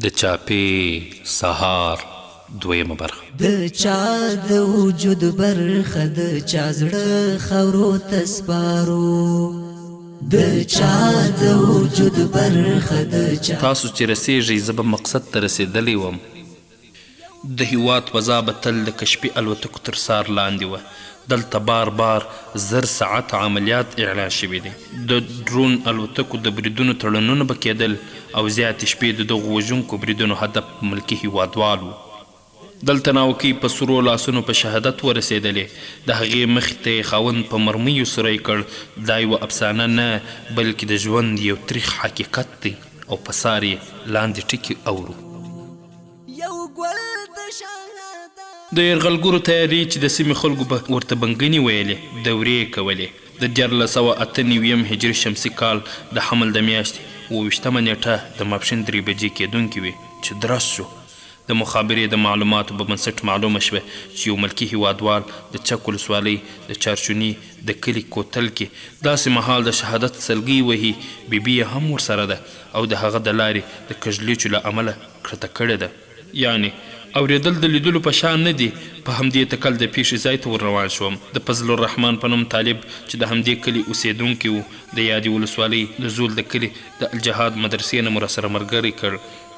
د چاپې سهار دویمه برخه. د چا د وجود برخه د چا زړه خاورو ته سپارو د چا د وجود برخه د چا. تاسو چې رسېږئ زه به مقصد ته رسېدلی وم. د هیواد فضا به تل د کشفي الوتکو تر څار لاندې وه. دلته بار بار 1000 ساعته عملیات اعلان شوي دي. د ډرون الوتکو د بریدونو تړنونه به کېدل او زیاتې شپې د دغو وژونکو بریدونو هدف ملکي هیوادوال وو. دلته ناوکۍ په سرو لاسونو په شهادت ورسېدلې، د هغې مخې ته یې خاوند په مرمیو سوری کړ، دا یوه افسانه نه، بلکې د ژوند یو تریخ حقیقت دی او په سار یې لاندې ټکي اورو. یو ګل د شهادت. د یرغلګرو طیارې چې د سیمې خلکو به ورته بنګنې ویلې، دورې یې کولې. د 1300 98 هجري شمسي کال د حمل د میاشتې 27 مه نېټه د ماپښین درې بجې کېدونکې وې چې درز شو. د مخابرې د معلوماتو په بنسټ معلومه شوه چې یو ملکي هیوادوال د چک ولسوالۍ د چارچوني د کلي کوتل کې داسې مهال د شهادت سلګۍ وهي، بي بي یې هم ورسره ده او د هغه د لارې د کږلېچو له امله کښته کړې ده. یعنې اورېدل د لیدلو په شان نه دي. په همدې تکل د پېښې ځای ته ور روان شوم. د فضل الرحمن په نوم طالب چې د همدې کلي اوسېدونکی و، د یادې ولسوالۍ د زول د کلي د الجهاد مدرسې نه مو راسره ملګری کړ.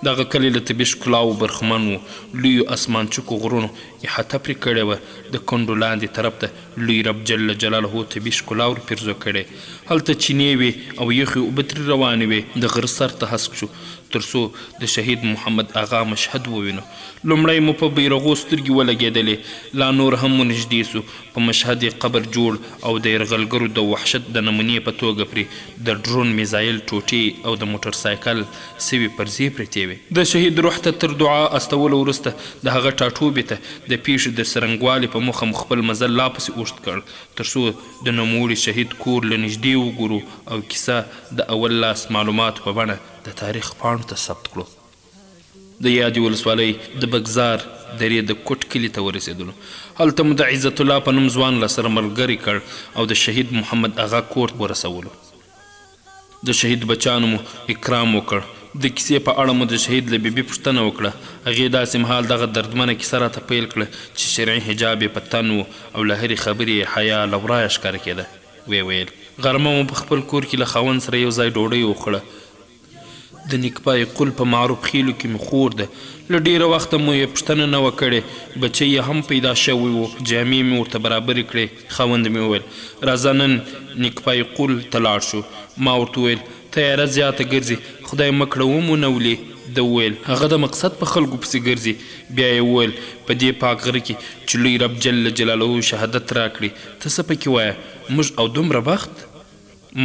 دغه کلی له طبیعي ښکلاوو برخمن و، لویو اسمان چکو غرونو احاطه پرې کړې وه، د کونډو لاندې طرف ته لوی رب جل جلاله طبیعي ښکلا ور پیرزو کړې، هلته چینې وې او یخې اوبه ترې روانې وې، د غره سر ته هسک شو تر څو د شهید محمد اغا مشهد ووینو، لومړی مو په بیرغو سترګې ولګېدلې، لا نور هم مو نږدې شو، په مشهد یې قبر جوړ او د یرغلګرو د وحشت د نمونې په توګه پرې د ډرون میزایل ټوټې او د موټرسایکل سوې پرزې پرتې وې. د شهید روح ته تر دعا استولو وروسته د هغه ټاټوبي ته د پېښې د څرنګوالي په موخه مو خپل مزل لا پسې اوږد کړ، تر څو د نوموړي شهید کور له نږدې وګورو او کیسه د اول لاس معلوماتو په بڼه د تاریخ پاڼو ته ثبت کړو. د یادې ولسوالۍ د بګزار درې د کوټ کلي ته ورسېدلو. هلته مو د عزت الله په نوم ځوان راسره ملګری کړ او د شهید محمد اغا کور ته ورسولو. د شهید بچیانو مو اکرام وکړ. د کیسې په اړه مو د شهید له بي بي پوښتنه وکړه. هغې داسې مهال دغه دردمنه کیسه راته پیل کړه چې شرعي حجاب یې په تن و او له هرې خبرې یې حیا له ورایه ښکاره کېده. ویې ویل. غرمه مو په خپل کور کې له خاوند سره یو ځای ډوډۍ وخوړه. د نیکپای قول په معروف خېلو کې مې خور ده، له ډېره وخته مو یې پوښتنه نه وه کړې، بچی یې هم پیدا شوی و، جامې مې ورته برابرې کړې، خاوند مې وویل، راځه نن نیکپای قول ته لاړ شو، ما ورته وویل، طیاره زیاته ګرځي، خدای مه کړه ومو نه ولي، ده وویل، هغه د مقصد په خلکو پسې ګرځي، بیا یې وویل، په دې پاک غره کې چې لوی رب جل جلاله شهادت راکړي، ته څه پکې وایه، موږ او دومره بخت؟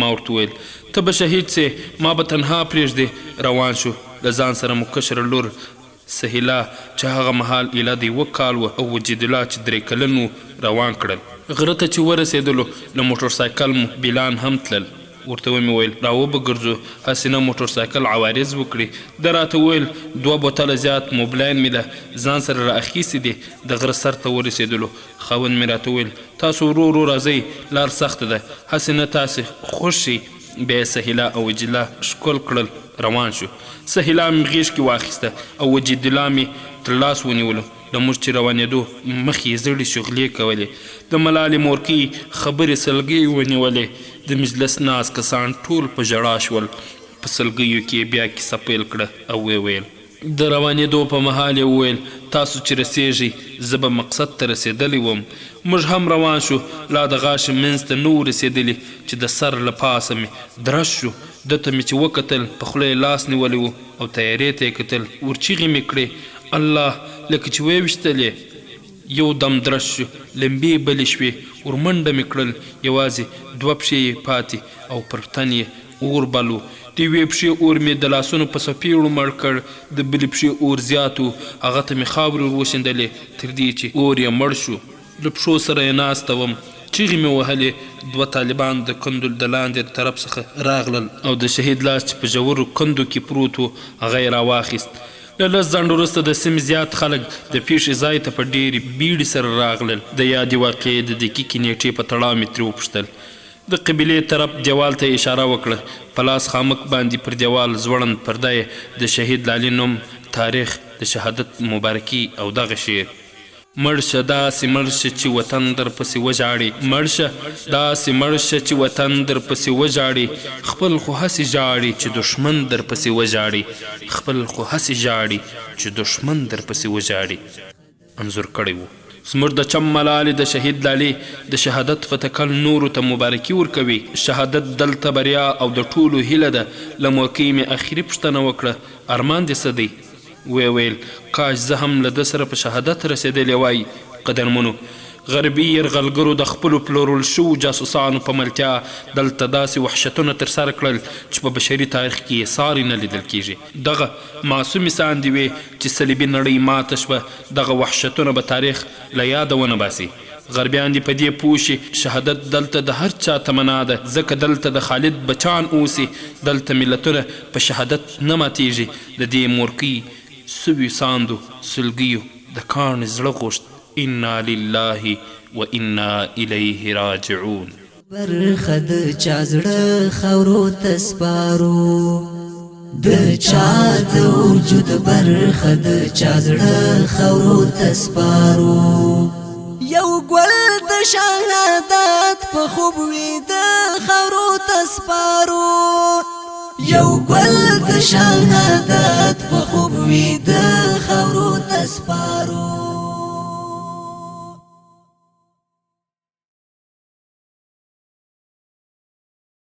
ما ورته وویل، ته به شهید شې، ما به تنها پرېږدې. روان شو، له ځان سره مو کشره لور سهیلا چې هغه مهال ایله د یوه کال وه او وجیدالله چې درې کلن و، روان کړل. غره ته چې ورسېدلو، له موټرسایکل مو بیلان هم تلل. ورته ومې ویل، را وبه ګرځو، هسې نه موټرسایکل عوارض وکړي. ده راته وویل، دوه بوتله زیات موبلاین مې له ځان سره را اخیستي دي. د غره سر ته ورسېدلو، خاوند مې راته وویل، تاسو ورو ورو راځئ، لار سخته ده، هسې نه تاسې خوږ شئ. بیا یې سهیلا او وجیدالله ښکل کړل، روان شو. سهیلا مې غېږ کې واخیسته او وجیدالله مې تر لاس ونیولو. له موږ چې روانېدو، مخ یې زړې شغلې کولې. د ملالې مورکۍ خبرې سلګۍ ونیولې. د مجلس ناست کسان ټول په ژړا شول. په سلګیو کې یې بیا کیسه پیل کړه او ویې ویل. د روانېدو په مهال یې وویل، تاسو چې رسېږئ، زه به مقصد ته رسېدلی وم. موږ هم روان شو، لا د غاښي منځ ته نه وو رسېدلي چې د سر له پاسه مې درز شو، ده ته مې چې وکتل، په خوله یې لاس نیولی و او طیارې ته یې کتل، ورچیغې مې کړې، الله! لکه چې ویې ویشتلې! یو دم درز شو، لمبې بلې شوې، ورمنډه مې کړل، یوازې دوه پښې یې پاتې او پر تن یې اور بل و. د یوې پښې اور مې د لاسونو په څپېړو مړ کړ، د بلې پښې اور زیات و، هغه ته مې خاورې ور وشیندلې، تر دې چې اور یې مړ شو. له پښو سره یې ناسته وم، چیغې مې وهلې، دوه طالبان د کندو د لاندې طرف څخه راغلل او د شهید لاس چې په ژورو کندو کې پروت و، هغه یې راواخیست. له لږ ځنډ وروسته د سیمې زیات خلک د پېښې ځای ته په ډېرې بیړې سره راغلل. د یادې واقعې د دقیقې نېټې په تړاو مې ترې وپوښتل. د قبلې طرف دېوال ته یې اشاره وکړه، په لاس خامک باندې پر دېوال ځوړند پرده یې د شهید لالي نوم، تاریخ، د شهادت مبارکي او دغه شعر. مړ شه داسې مړ شه چې وطن درپسې وژاړي مړ شه داسې مړ شه چې وطن درپسې وژاړي خپل خو هسې ژاړي چې دښمن درپسې وژاړي خپل خو هسې ژاړي چې دښمن درپسې وژاړي. انځور کړی وو. زموږ د چم ملالې د شهید لالي د شهادت په تکل نورو ته مبارکي ورکوي. شهادت دلته بریا او د ټولو هیله ده. له مورکۍ مې اخري پوښتنه وکړه، ارمان دې څه دی؟ ویې ویل، کاش زه هم له ده سره په شهادت رسېدلې وای. قدرمنو! غربي یرغلګرو د خپلو پلورل شوو جاسوسانو په ملتیا دلته داسې وحشتونه ترسره کړل چې په بشري تاریخ کې یې ساری نه لیدل کېږي. دغه معصومې ساندې وې چې صلیبي نړۍ ماته شوه، دغه وحشتونه به تاریخ له یاده ونه باسي. غربیان دې په دې پوه شي، شهادت دلته د هر چا تمنا ده، ځکه دلته د خالد بچان اوسي، دلته ملتونه په شهادت نه ماتېږي. د دې مورکۍ سویو ساندو سلګیو د کاڼي زړه غوښت، انا لله وانا الیه راجعون. برخه د چا زړه خاورو ته سپارو، د چا د وجود برخه د چا زړه خاورو ته سپارو. یو ګل د شهادت په خوب وي د خاورو ته سپارو، یو ګل د شهادت په خوب وي د